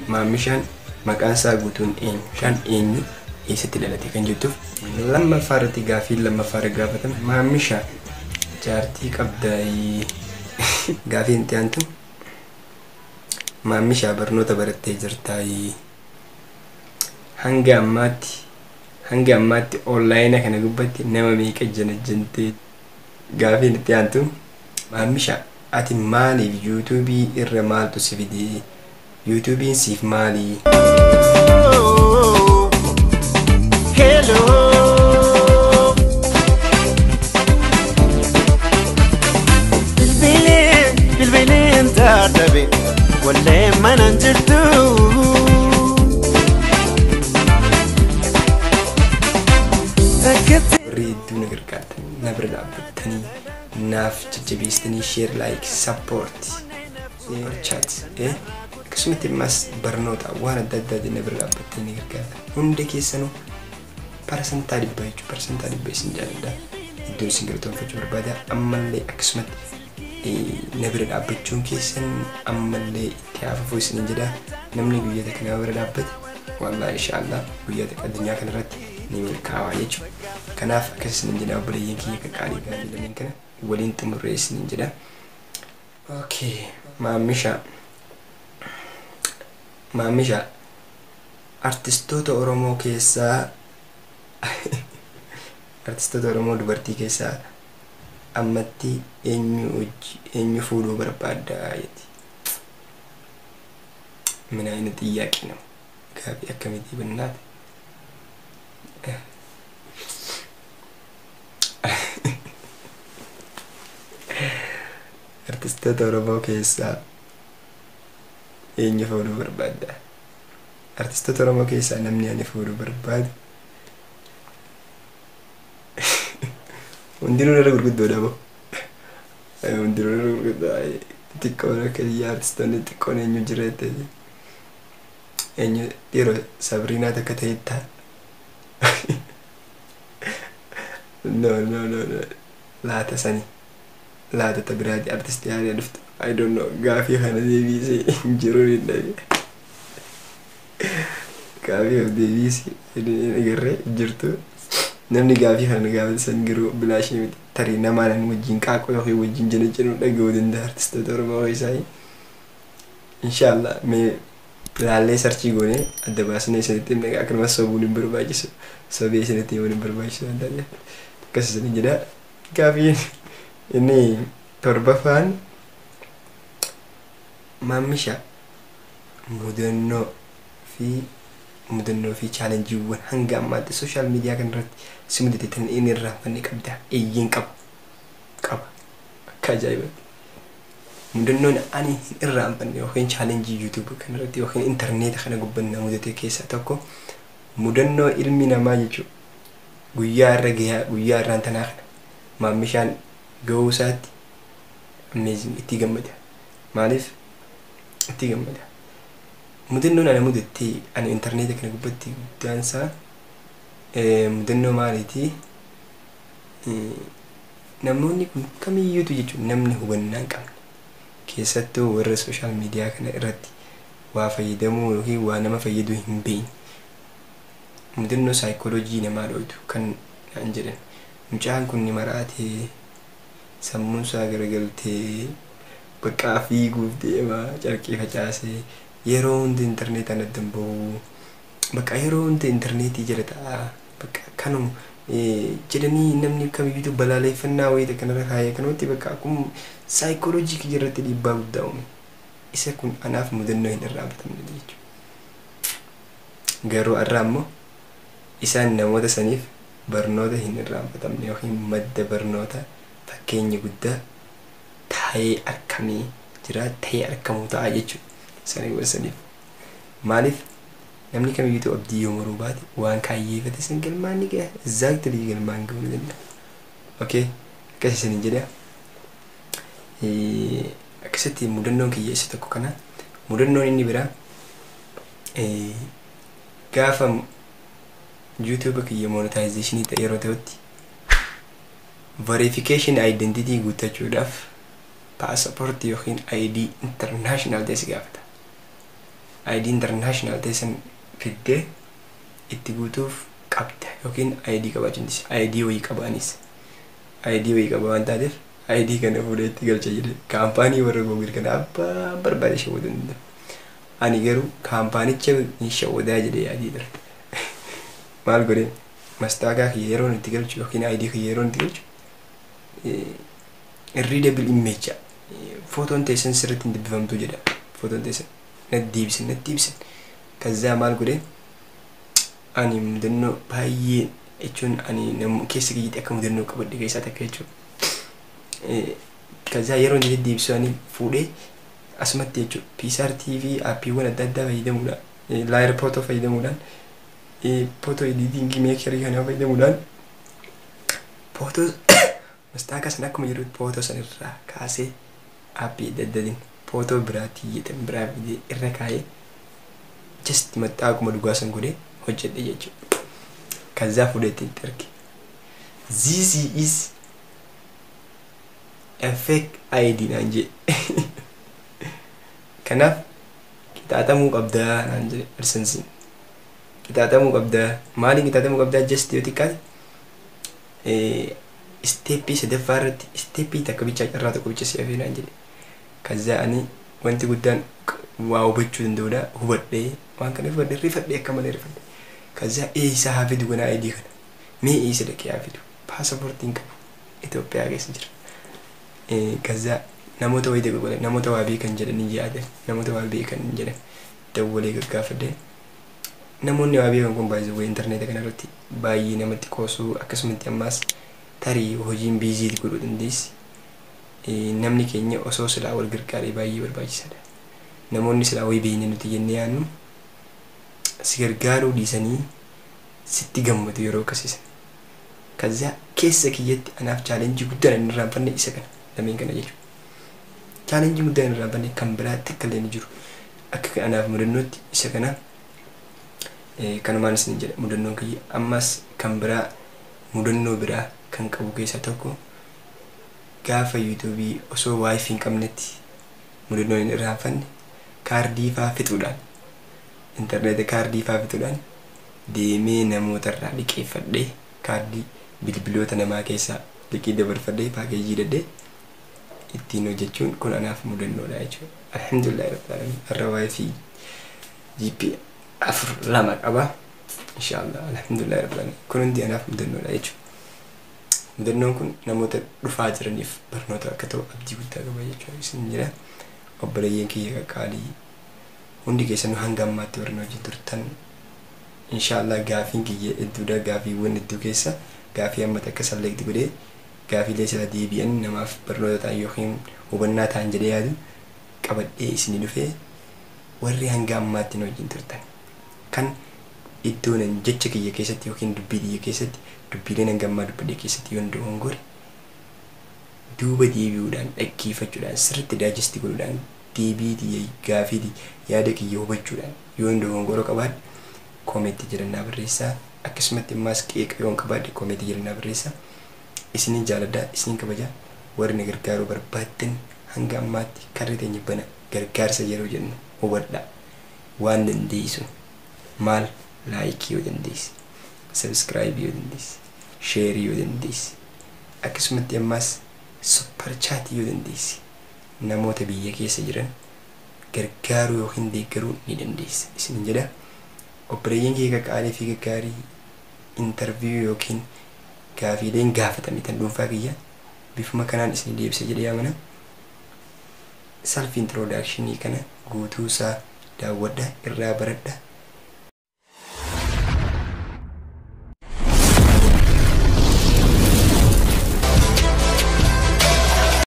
Maammishaan maqaan isaa guutuun eenyu? Shaan eenyu, eessatti dhalate kan jettuuf lammaffaa irratti gaaffii lammaffaa irra gaafatame, Maammishaa jaartii qabdaayii? Gaaffii itti aantu, Maammishaa barnoota barattee jirtaayii? Hanga ammaatti online kana gubbatti nama meeqa janajjantee? Gaafiin itti aantu, Maammishaa ati maaliif YouTube irra maaltu si fide? YouTubeiin siif maali? Hello. Bilbileen bilbileen taatabe wallee mana jirtu. Takkatti. Warri hedduu na gargaartanii, na bira dhaabbattanii, naaf jajjabeessitanii, share, like, support, chat, akkasumatti immas barnoota waan adda addaatiin na bira dhaabbattanii na gargaartan hunda keessanuu 100% jechuudha, 100% isin jaalladha. Iddoon isin galatoonfachuu barbaada. Ammallee akkasumatti na bira dhaabbachuun keessan ammallee itti haafafuu isin jedha. Namni guyyaa takka nama bira dhaabbate, wallahi, inshaallah, guyyaa takka addunyaa kanarratti ni milkaa'aa jechuudha. Kanaaf akkas isin jedha, obboleeyyan kiyya qaqqaalii gaafii lameen kana waliin xumurree isin jedha. Okay, Maammishaa. Maammishaa, artistoota Oromoo keessaa, artistoota Oromoo dubartii keessaa ammatti eenyu fuudhuu barbaadda jetti. ምን አይነት ጥያቄ ነው? Gaafii akkamitii bannaate? Artistoota Oromoo keessaa eenyu fuudhuu barbaadda? Artistoota Oromoo keessaa namni ani fuudhuu barbaadu hundinuu irra gurguddoodha moo? Hundinuu irra gurguddoo, xiqqoon akka biyya artistoonni xiqqoon eenyu jira jettee, eenyu dhiiroo Sabriinaa takka ta'ettaa? No, no, no, no, laata sani laata ta biraati artistii haaraa dhuftu. I don't know. Gaafii kana deebiisee hin jiru, hin dhabe. Gaafii of deebiisee hin agarree jirtu. Namni gaafii kana gaafatan garuu bilaashii miti. Tarii namaan wajjin qaaquu yookiin wajjin jala jedhu dhaga'uu danda'a artistoota Oromoo keessaa. Inshaallah, mee laallee search goonee adda baasnee isinitti himne. Akkasumas sobuun hin barbaachisu. Sobee isinitti himuun hin barbaachisu waan ta'eef. Akkas isin jedha. Gaafiin inni torbaffaan, Maammisha mudannoo fi challengeiiwwan hanga ammaatti social media kanarratti si mudate tan inni irraanfanne qabda? Eeyyeen, qaba. Akka ajaa'ibatti. Mudannoon ani hin irraanfanne yookiin challenge YouTube kanarratti yookiin intarneeta kana gubbannaa mudate keessaa tokko mudannoo ilmi namaa jechuudha. Guyyaa irra gahaa, guyyaa irraan tanaa kana Maammishaan gahuu isaatti amazing itti gammada. Maaliif itti gammada? Mudannoon ana mudatte ani intarneeta kana gubbatti guddaan isaa mudannoo maaliiti? Namoonni kun kamiyyuutu jechuun namni hubannaa hin qabne, keessattuu warra social media kana irratti waa fayyadamuu yookiin waa nama fayyaduu hin beekne, mudannoo saayikooloojii namaa dho'itu kan naan jedhan, mucaan kun ni maraatee, sammuun isaa garagaltee, bakka fiiguuf deema, carqii facaasee, yeroo hunda intarneetaan adda hin bahu, bakka yeroo hunda intarneetii jala ta'a, bakka kanuma jedhanii namni kamiyyuu balaaleffannaa wayii kanarra kaayee kanumatti bakka akkuma saayikooloojii kiyya irratti dhiibbaa guddaa uume. Isa kun anaaf mudannoo hin irraanfatamne jechuudha. Garuu har'a ammoo isaan namoota saniif barnoota hin irraanfatamne yookiin madda barnoota fakkeenya guddaa taa'ee argamee jira, ta'ee argamuu ta'a jechuudha. Saniiwwan saniif. Maaliif? Namni kamiyyuu abdii yoo muruu baate waan kaayyeeffate san galmaan ni gaha. Exactly, galmaan gahuu ni danda'a. Okay, akkas isiniin jedha. Akkasitti mudannoon kiyya isa tokko kana. Mudannoon inni biraa, gaafa YouTube kiyya monetization ta'e yeroo ta'utti verification identity guuttachuudhaaf paaspoortii yookiin ID international ta'e si gaafata. ID international ta'e san fiddee itti guutuuf qabda yookiin ID qabaachuu dandeessa. ID wayii qabaanis ID wayii qaba waan taateef ID kana fuudhee itti galcha jedhe. Kaampaanii warra Google kana abbaa barbaade shawwaduu ni danda'a. Ani garuu kaampaanicha ni shawwadaa jedhee yaadii ture. Maal godhee mastaakaa kiyya yeroon itti galchu yookiin ID kiyya yeroon itti galchu irreadable image, footoon teessan sirriitti hin dubbifamtu jedha. Footoon teessan natti deebisan, natti deebisan. Kazaa maal godhee, ani mudannoo baay'ee jechuun ani keessa kiyyatti akka mudannoo qabadhe keessaa takka jechuudha. Kazaa yeroo inni deddeebisu ani fuudhee asumatti jechuudha PicsArt fi aappiiwwan adda addaa fayyadamuudhaan, Layar Photo fayyadamuudhaan, photo editing maker kana fayyadamuudhaan footoo mastaakaa sana akkuma jirutti footoo sana irraa kaasee aappii adda addaatiin footoo biraatii jedhan biraa fidee irra kaayee just maxxaa akkuma dhugaa san godhee hojjedhe jechuudha. Kazaa fuudhee ittiin erge. "This is a fake ID" naan jedhe. Kanaaf qixaaxamuu qabdaa naan jedhe AdSense. Qixaaxamuu qabdaa. Maaliin qixaaxamuu qabdaa? Just yoo xiqqaate step sadaffaa irratti step takka bichaa, carraa tokko bicha si hafee naan jedhe. Kazaa ani wanti guddaan waa hubachuu danda'udha. Hubadhee waan kana hubadhee rifadhee, akka malee rifadhe. Kazaa eessa haa fidu kana ID kana? Mee eessa dhaqee haa fidu? Paasapoortiin qabu Itoophiyaa keessa jira. Kazaa namoota wayii dawwalee, namoota waa beekan jedhanii yaadan, namoota waa beekan jedhan dawwalee gaggaafadhee. Namoonni waa beekan kun baay'ee wayii intarneeta kana irratti baay'ee namatti qoosuu, akkasumatti ammaas tarii hojiin busy godhuu dandeessi. Namni keenya osoo silaa wal gargaaree baay'ee barbaachisaadha. Namoonni silaa wayii beekne nuti jennee yaadnu si gargaaruu dhiisanii sitti gammadu yeroo akkasiisan. Kazaa keessa kiyyatti anaaf challenge guddaan hin irraanfanne isa kana lameen kana jechuudha. Challenge guddaan hin irraanfanne kan biraatti akka illee ni jiru. Akka anaaf mudannootti isa kana kanumaan isin jedha mudannoon kiyya. Ammas kan biraa, mudannoo biraa kan qabu keessaa tokko, gaafa yuutuubii osoo WiFi hin qabnetti mudannoon hin irraanfanne kaardii faa fixuudhaan, intarneeta kaardii faa fixuudhaan deemee namoota irraa liqeeffadhee, kaardii bilbiloota namaa keessaa liqii dabarfadhee package hidhadhee ittiin hojjechuun kun anaaf mudannoodha jechuudha. Alhamdulillahi rabbil alamin, har'a WiFi GB 4 2 qaba. Inshaallah, alhamdulillahi rabbil alamin, kun hundi anaaf mudannoodha jechuudha. Mudannoon kun namoota dhufaa jiraniif barnoota akka ta'u abdii guddaa qaba jechuudha isin jira. Obboleeyyan kiyya qaqqaalii hundi keessanuu hanga ammaatti warri hojii turtan, inshaallah gaafiin kiyya hedduudha. Gaafiiwwan hedduu keessa gaafii amma takka select godhee gaafiilee sila deebi'an namaaf barnoota ta'an yookiin hubannaa ta'an jedhee yaadu qabadhee isinii dhufee. Warri hanga ammaatti nu wajjin turtan, kan iddoo nan jecha kiyya keessatti yookiin dubbii kiyya keessatti, dubbiileen hanga ammaa dubbadhe keessatti yoon dogongore duuba deebi'uudhaan dhaggeeffachuudhaan, sirriitti digest godhuudhaan, deebii kiyya, gaafii, yaada kiyya hubachuudhaan yoon dogongora qabaadhe comment jedhannaa barreessaa. Akkasumatti immaas qeeqa yoon qabaadhe comment jedhannaa barreessaa. Isinin jaaladhaa, isinin kabajaa. Warri na gargaaruu barbaaddan hanga ammaatti karri teenya bana. Gargaarsa yeroo jennu hubadhaa, waan dandeessu maal, like yoo dandeesse, subscribe yoo dandeesse, share yoo dandeesse, akkasumatti ammaas super chat yoo dandeesse namoota biyya keessa jiran gargaaruu yookiin deeggaruu ni dandeessa isin jedha. Obboleeyyan kee qaqqaalii fi gaggaarii, interview yookiin gaafiileen gaafatame tan dhuunfaa kiyya bifuma kanaan isin deebisa jedhee amana. Self introduction kana guutuusaa daawwadha, irraa baradha.